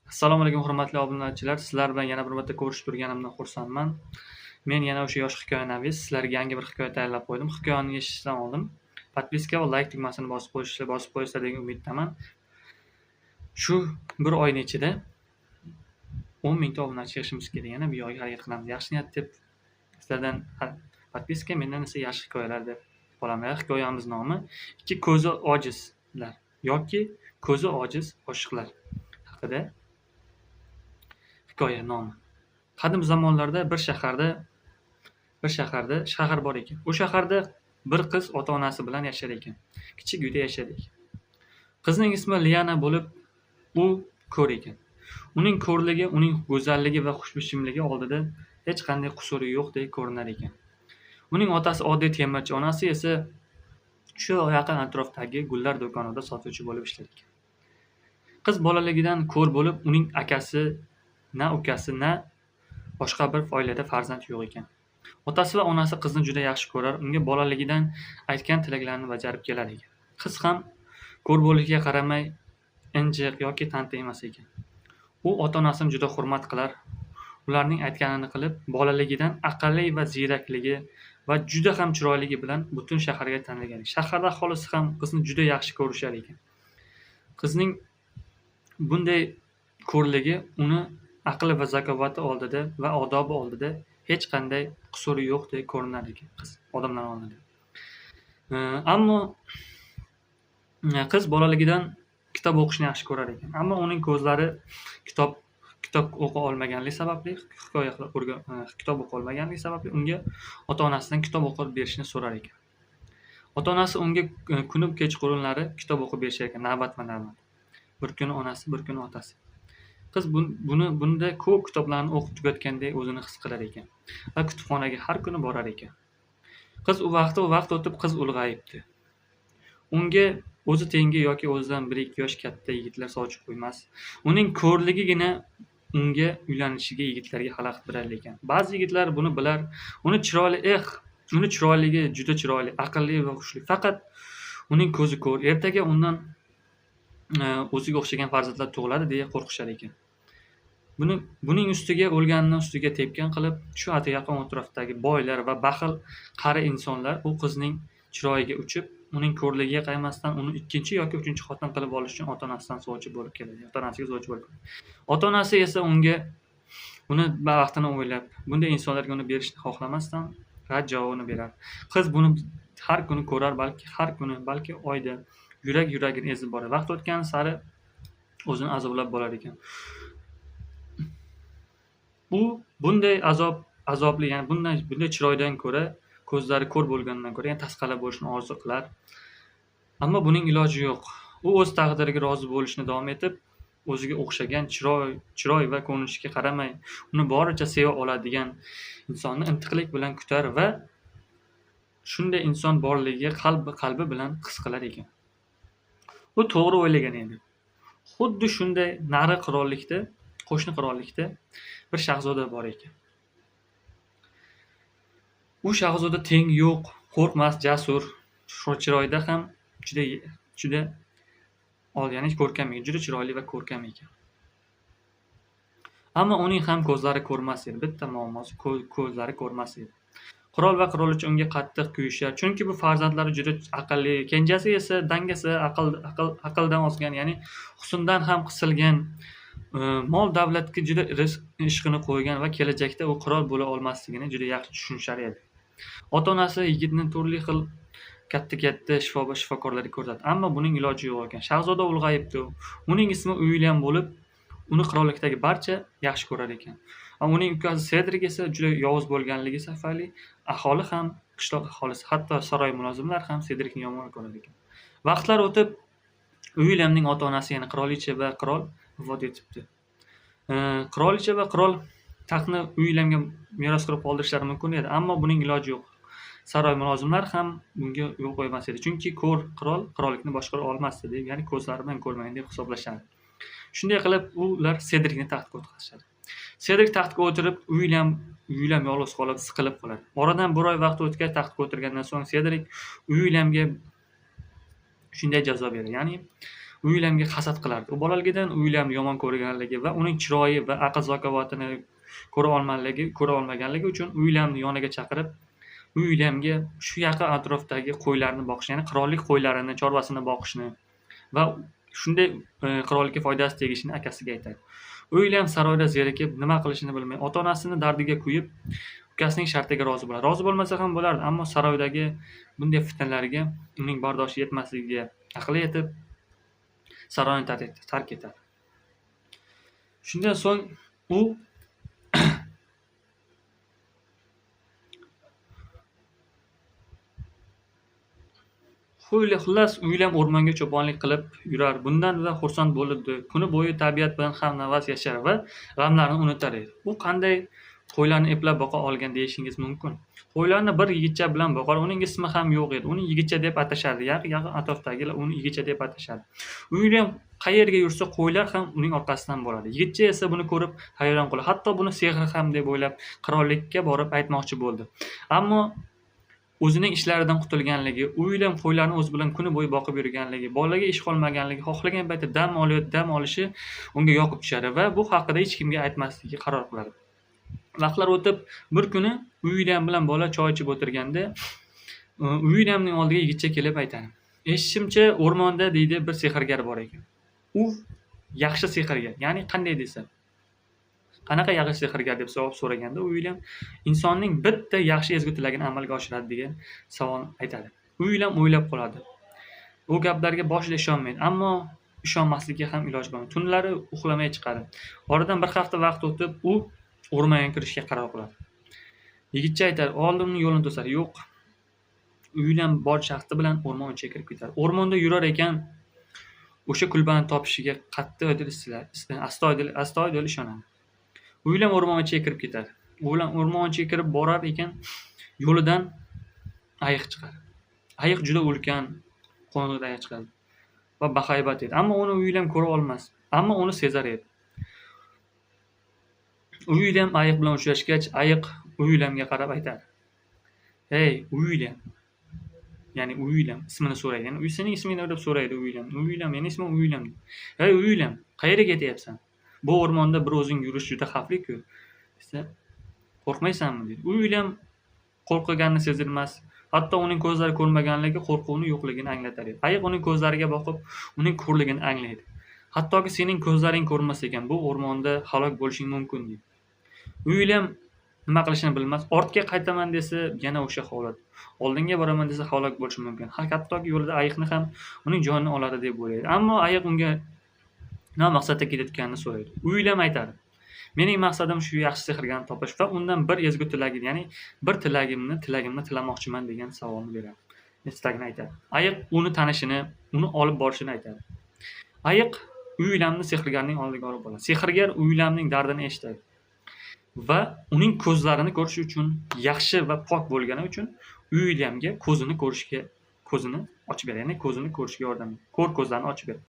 Assalomu alaykum, hurmatli obunachilar. Sizlar bilan yana bir marta ko'rishib turganimdan xursandman. Men yana o'sha yosh hikoyanaviz sizlarga yangi bir hikoya tayyorlab qo'ydim. Hikoyani eshitishdan oldin подписка va layk tugmasini bosib qo'yishlar degan umiddaman. Shu bir oyning ichida 10 mingta obunachi yig'ishimiz kerak. Yana bu yog'iga harakat qilamiz. Yaxshi niyat deb sizlardan подписка, mendan esa yaxshi hikoyalar deb qolaman. Hikoyamiz nomi "Ikki ko'zi ojizlar yoki ko'zi ojiz oshiqlar" haqida hikoya nomi. Qadim zamonlarda bir shaharda shahar bor ekan. U shaharda bir qiz ota-onasi bilan yashar ekan. Kichik uyda yashar ekan. Qizning ismi Liana bo'lib, u ko'r ekan. Uning ko'rligi uning go'zalligi va xushbichimligi oldida hech qanday qusuri yo'qdek ko'rinar ekan. Uning otasi oddiy temirchi, onasi esa shu yaqin atrofdagi gullar do'konida sotuvchi bo'lib ishlar ekan. Qiz bolaligidan ko'r bo'lib, uning akasi, na ukasi, na boshqa bir oilada farzand yo'q ekan. Otasi va onasi qizni juda yaxshi ko'rar, unga bolaligidan aytgan tilaklarini bajarib kelar ekan. Qiz ham ko'r bo'lishiga qaramay injiq yoki tanti emas ekan. U ota-onasini juda hurmat qilar, ularning aytganini qilib, bolaligidan aqlli va ziyrakligi va juda ham chiroyligi bilan butun shaharga tanilgan. Shahar aholisi ham qizni juda yaxshi ko'rishar ekan. Qizning bunday ko'rligi uni aqli va zakovati oldida va odobi oldida hech qanday qusuri yo'qdek ko'rinar ekan qiz odamlar oldida. Ammo qiz bolaligidan kitob o'qishni yaxshi ko'rar ekan. Ammo uning ko'zlari kitob o'qiy olmaganligi sababli hikoya kitob o'qiy olmaganligi sababli unga ota-onasidan kitob o'qib berishni so'rar ekan. Ota-onasi unga kuni kechqurunlari kitob o'qib berishar ekan navbatma-navbat. Bir kuni onasi, bir kuni otasi. Qiz buni bunda ko'p kitoblarni o'qib tugatgandek o'zini his qilar ekan va kutubxonaga har kuni borar ekan. Qiz u vaqti vaqt o'tib, qiz ulg'ayibdi. Unga o'zi tengi yoki o'zidan 1-2 yosh katta yigitlar sovchi qo'ymas. Uning ko'rligigina unga uylanishiga yigitlarga xalaqit berar ekan. Ba'zi yigitlar buni bilar, uni chiroyligi juda chiroyli, aqlli va hushli. Faqat uning ko'zi ko'r. Ertaga undan o'ziga o'xshagan farzandlar tug'iladi deya qo'rqishar ekan. Buning ustiga o'lganini ustiga tepgan qilib, shu yaqin atrofdagi boylar va baxil qari insonlar u qizning chiroyiga uchib, uning ko'rligiga qaramasdan uni ikkinchi yoki uchinchi xotin qilib olish uchun ota-onasidan sovchi bo'lib keladi. Ota-onasiga sovchi bo'lib keladi. Ota-onasi esa unga uni baxtini o'ylab, bunday insonlarga uni berishni xohlamasdan rad javobini beradi. Qiz buni har kuni ko'rar, balki har kuni, balki oyda yuragini ezib borar. Vaqt o'tgani sari o'zini azoblab borar ekan. U bunday azobli, ya'ni bunday chiroydan ko'ra, ko'zlari ko'r bo'lganidan ko'ra, ya'ni tasqala bo'lishni orzu qilar. Ammo buning iloji yo'q. U o'z taqdiriga rozi bo'lishni davom etib, o'ziga o'xshagan chiroy va ko'rinishiga qaramay, uni boricha seva oladigan insonni intiqlik bilan kutar va shunday inson borligiga qalbi bilan his qilar ekan. U to'g'ri o'ylagan edi. Xuddi shunday nari qirollikda, qo'shni qirollikda bir shahzoda bor ekan. U shahzoda tengi yo'q, qo'rqmas, jasur, chiroyda ham juda juda ya'ni ko'rkam ekan, juda chiroyli va ko'rkam ekan. Ammo uning ham ko'zlari ko'rmas edi. Bitta muammosi, ko'zlari ko'rmas edi. Qirol va qirolicha unga qattiq kuyishar, chunki bu farzandlari juda aqlli, kenjasi esa dangasa, aqldan ozgan, ya'ni husndan ham qisilgan, mol davlatga juda rizq ishqini qo'ygan va kelajakda u qirol bo'la olmasligini juda yaxshi tushunishar edi. Ota-onasi yigitni turli xil katta-katta shifokorlarga ko'rsatdi, ammo buning iloji yo'q ekan. Shahzoda ulg'ayibdi. Uning ismi Uilyam bo'lib, uni qirollikdagi barcha yaxshi ko'rar ekan. Uning ukasi Sedrik esa juda yovuz bo'lganligi tufayli aholi ham, qishloq aholisi, hatto saroy mulozimlari ham Sedrikni yomon ko'rar ekan. Vaqtlar o'tib, Uilyamning ota-onasi, ya'ni qirolicha va qirol vafot etibdi. Qirolicha va qirol taxtni Uilyamga meros qilib qoldirishlari mumkin edi, ammo buning iloji yo'q. Saroy mulozimlari ham bunga yo'l qo'ymas edi, chunki ko'r qirol qirollikni boshqara olmasdi deb, ya'ni ko'zlari bilan ko'rmagan deb hisoblashardi. Shunday qilib, ular Sedrikni taxtga o'tqazishadi. Sedrik taxtga o'tirib, Uilyam yolg'iz qolib, siqilib qoladi. Oradan bir oy vaqt o'tgach, taxtga o'tirgandan so'ng Sedrik Uilyamga shunday jazo beradi. Ya'ni Uilyamga hasad qilardi. U bolaligidan Uilyamni yomon ko'rganligi va uning chiroyi va aql zakovatini ko'ra olmaganligi uchun Uilyamni yoniga chaqirib, Uilyamga shu yaqin atrofdagi qo'ylarni boqishni, ya'ni qirollik qo'ylarini, chorvasini boqishni va shunday qirollikka foydasi tegishini akasiga aytadi. Uilyam saroyda zerikib, nima qilishini bilmay, ota-onasini dardiga kuyib, ukasining shartiga rozi bo'ladi. Rozi bo'lmasa ham bo'lardi, ammo saroydagi bunday fitnalarga uning bardoshi yetmasligiga aqli yetib, saroyni tark etadi. Shundan so'ng u xullas Uilyam o'rmonga cho'ponlik qilib yurar. Bundan va xursand bo'libdi. Kuni bo'yi tabiat bilan hamnafas yashar va g'amlarini unutar edi. U qanday qo'ylarni eplab boqa olgan deyishingiz mumkin. Qo'ylarni bir yigitcha bilan boqar, uning ismi ham yo'q edi. Uni yigitcha deb atashardi. Yaqin atrofdagilar uni yigitcha deb atashardi. Uilyam qayerga yursa qo'ylar ham uning orqasidan boradi. Yigitcha esa buni ko'rib hayron qoldi. Hatto buni sehr ham deb o'ylab qirollikka borib aytmoqchi bo'ldi. Ammo o'zining ishlaridan qutulganligi, Uilyam qo'ylarni o'zi bilan kuni bo'yi boqib yurganligi, bolaga ish qolmaganligi, xohlagan paytda dam olishi unga yoqib tushadi va bu haqida hech kimga aytmaslikka qaror qiladi. Vaqtlar o'tib, bir kuni Uilyam bilan bola choy ichib o'tirganda, Uilyamning oldiga yigitcha kelib aytadi. Eshitishimcha, o'rmonda deydi bir sehrgar bor ekan. U yaxshi sehrgar, ya'ni qanday desa, qanaqa yaxshi sehrgar deb savol so'raganda Uilyam insonning bitta yaxshi ezgu tilagini amalga oshiradi degan savol aytadi. Uilyam o'ylab qoladi. U gaplarga boshida ishonmaydi, ammo ishonmaslikka ham iloj bo'lmaydi. Tunlari uxlamay chiqadi. Oradan bir hafta vaqt o'tib, u o'rmonga kirishga qaror qiladi. Yigitcha aytadi, oldin uning yo'lini to'sadi. Yo'q. Uilyam bor shaxsi bilan o'rmon ichiga kirib ketadi. O'rmonda yurar ekan, o'sha kulbani topishiga qattiq astoydil ishonadi. Uilyam o'rmon ichiga kirib ketadi. Uilyam o'rmon ichiga kirib borar ekan, yo'lidan ayiq chiqadi. Ayiq juda ulkan, qo'ng'ir ayiq chiqadi va bahaybat edi. Ammo uni Uilyam ko'ra olmas, ammo uni sezar edi. Uilyam ayiq bilan uchrashgach, ayiq Uilyamga qarab aytadi: "Ey Uilyam." Ya'ni Uilyam ismini so'raydi. Ya'ni sening isming nima deb so'raydi Uilyam. Uilyam, meni ismim Uilyam. "Ey Uilyam, qayerga ketyapsan? Bu o'rmonda bir o'zing yurish juda xavfli-ku." Desa, "Qo'rqmaysanmi?" deydi. Uilyam qo'rqganini sezilmas, hatto uning ko'zlari ko'rmaganligi qo'rquvni yo'qligini anglatar edi. Ayiq uning ko'zlariga boqib, uning ko'rligini anglaydi. Hattoki sening ko'zlaring ko'rmas ekan, bu o'rmonda halok bo'lishing mumkin deydi. Uilyam nima qilishini bilmas, ortga qaytaman desa yana o'sha holat, oldinga boraman desa halok bo'lishi mumkin. Hattoki yo'lida ayiqni ham uning jonini oladi deb o'ylaydi. Ammo ayiq unga nima maqsadda ketayotganini so'raydi. Uilyam aytadi: "Mening maqsadim shu yaxshi sehrgarni topish va undan bir ezgu tilagim, ya'ni bir tilagimni tilamoqchiman" degan savolni beradi. Istagini aytadi. Ayiq uni tanishini, uni olib borishini aytadi. Ayiq Uilyamni sehrgarning oldiga olib boradi. Sehrgar Uilyamning dardini eshitadi va uning ko'zlarini ko'rish uchun, yaxshi va pok bo'lgani uchun Uilyamga ko'zini ko'rishga, ko'zini ochib beradi, ya'ni ko'zini ko'rishga yordam beradi. Ko'r ko'zlarini ochib beradi.